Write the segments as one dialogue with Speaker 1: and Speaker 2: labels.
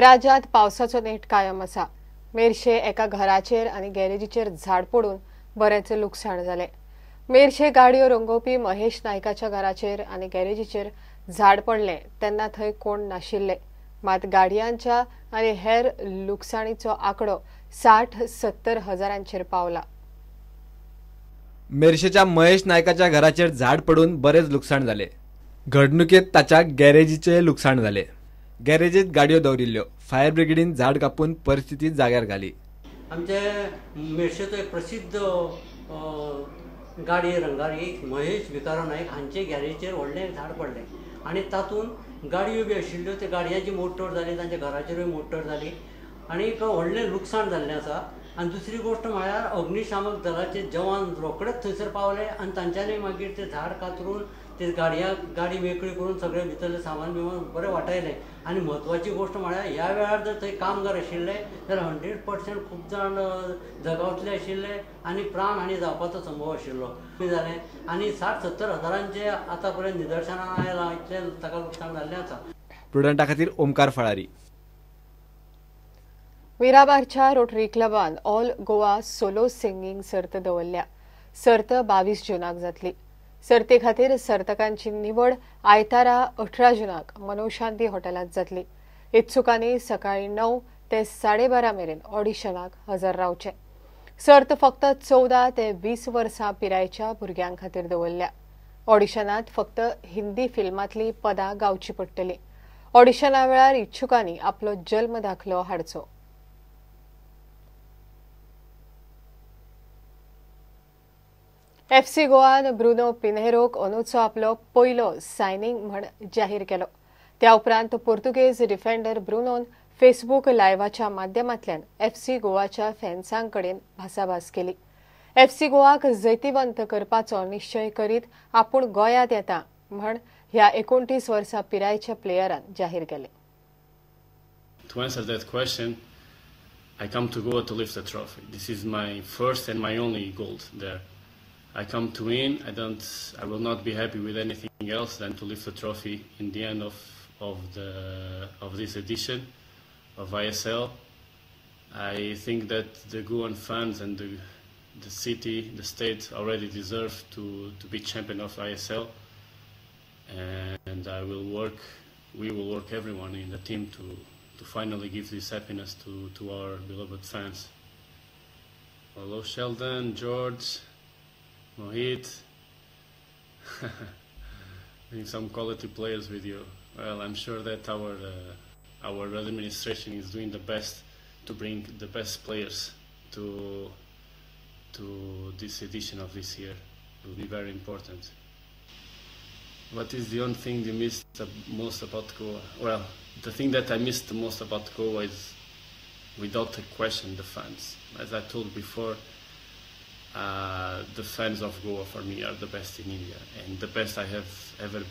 Speaker 1: राज्यांत पावसाचो नेट कायम आसा. मेरशे एका घराचेर आनी गॅरेजीचेर झाड पडून बरेंच लुकसाण जालें. मेरशे गाडयो रंगोवपी महेश नायकाच्या घराचेर आनी गॅरेजीचेर झाड पडलें तेन्ना थंय कोण नाशिल्ले. मात गाडयांच्या आनी हेर लुकसाणीचो आंकडो 60-70 हजारांचेर पावला.
Speaker 2: मेरशेच्या महेश नायकाच्या घराचेर झाड पडून बरेच लुकसाण जाले. घडणुकेत ताच्या गॅरेजीचें लुकसाण जालें. गॅरेजीत गाडयो दवरिल्ल्यो. फायर ब्रिगेडीन झाड कापून परिस्थिती जाग्यार घाली.
Speaker 3: आमचे मेरशेचो एक प्रसिद्ध गाडी रंगारी महेश भिकारो नायक हांचे गॅरेजीचेर व्हडलें झाड पडलें आनी तातूंत गाडयो बी आशिल्ल्यो, त्या गाडयांची मोडतोड जाली, तांच्या घराचेरूय मोडतोड जाली आनी एक व्हडलें लुकसाण जाल्लें आसा. आनी दुसरी गोश्ट म्हळ्यार अग्निशामक दलाचे जवान रोखडेच थंयसर पावले आनी तांच्यांनी मागीर तें झाड कातरून ते गाडी मेकळी करून सगळें भितरलें सामान बिमान बरें वाटायलें. आनी म्हत्वाची गोश्ट म्हळ्यार ह्या वेळार जर थंय कामगार आशिल्ले जाल्यार 100% खूब जाण जगावतले आशिल्ले आनी प्राण हानी जावपाचो संभव आशिल्लो. जालें आनी 60-70 हजारांचे आतां पर्यंत निदर्शनाक आयलां, इतलें ताका लुकसाण जाल्लें आसा.
Speaker 2: प्रुडंटा खातीर ओमकार फळारी.
Speaker 1: मिराबारच्या रोटरी क्लबान ऑल गोवा सोलो सिंगींग सर्त दवरल्या. सर्त 22 जूनाक जातली. सर्ते खातीर सर्तकांची निवड आयतारा 18 जूनाक मनोशांती हॉटेलांत जातली. इत्सुकांनी सकाळी 9 ते 12:30 मेरेन ऑडिशनाक हजर रावचे. सर्त फक्त 14 ते 20 वर्सां पिरायेच्या भुरग्यां खातीर दवरल्या. ऑडिशनांत फक्त हिंदी फिल्मांतली पदां गावची पडटली. ऑडिशना वेळार इच्छुकांनी आपलो जल्म दाखलो हाडचो. एफसी गोवान ब्रुनो पिन्हेरोक अंदूचो आपलो पयलो सायनिंग म्हण जाहीर केलो. त्या उपरांत पुर्तुगेज डिफेंडर ब्रुनोन फेसबूक लायव्हाच्या माध्यमांतल्यान एफसी गोवाच्या फॅन्सां कडेन भासाभास केली. एफसी गोवाक जैतिवंत करपाचो निश्चय करीत आपूण गोंयांत येता म्हण ह्या 29 वर्सां पिरायेच्या प्लेयरान जाहीर केलें.
Speaker 4: To answer that question, I come to Goa to lift the trophy. This is my first and my only goal there. I come to win. I will not be happy with anything else than to lift the trophy in the end of this edition of ISL. I think that the Goan fans and the city, the state already deserve to be champion of ISL, and I will work. We will work, everyone in the team, to finally give this happiness to our beloved fans. Hello, Sheldon, George, Mohit, bring some quality players with you. Well, I'm sure that our administration is doing the best to bring the best players to this edition of this year. It will be very important. What is the only thing you missed the most about Goa? Well, the thing that I missed the most about Goa is, without a question, the fans. As I told before, the fans of Goa for me are the best in India and the best I have ever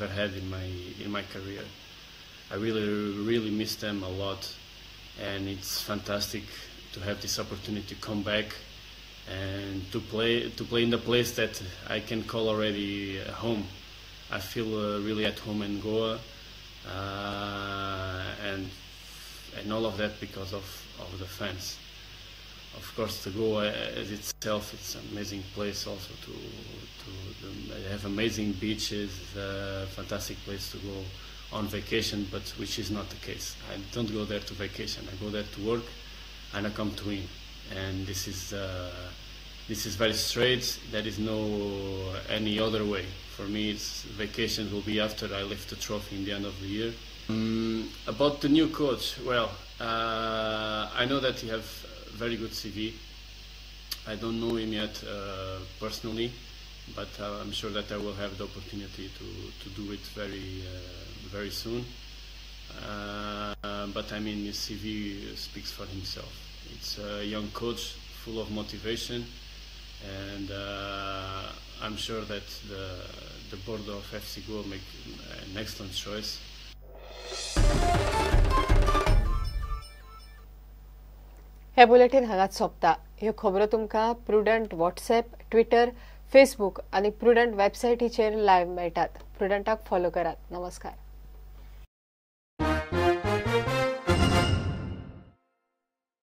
Speaker 4: had in my career. I really, really miss them a lot, and it's fantastic to have this opportunity to come back and to play in the place that I can call already home. I feel really at home in Goa, and all of that because of the fans. Of course, the Goa as itself, it's an amazing place also to have amazing beaches, a fantastic place to go on vacation, but which is not the case. I don't go there to vacation. I go there to work, and I come to win. And this is very straight. There is no any other way. For me, it's vacations will be after I lift the trophy in the end of the year. About the new coach, well, I know that he have very good CV. I don't know him yet personally, but I'm sure that I will have the opportunity to do it very, very soon. But I mean, his CV speaks for himself. It's a young coach, full of motivation, and I'm sure that the board of FC Goa make an excellent choice.
Speaker 1: हे bulletin हांगाच सोंपता. ह्यो खबरो तुमकां prudent WhatsApp, Twitter, Facebook आनी prudent वेबसायटीचेर live मेळटात. प्रुडंटाक follow करात. नमस्कार.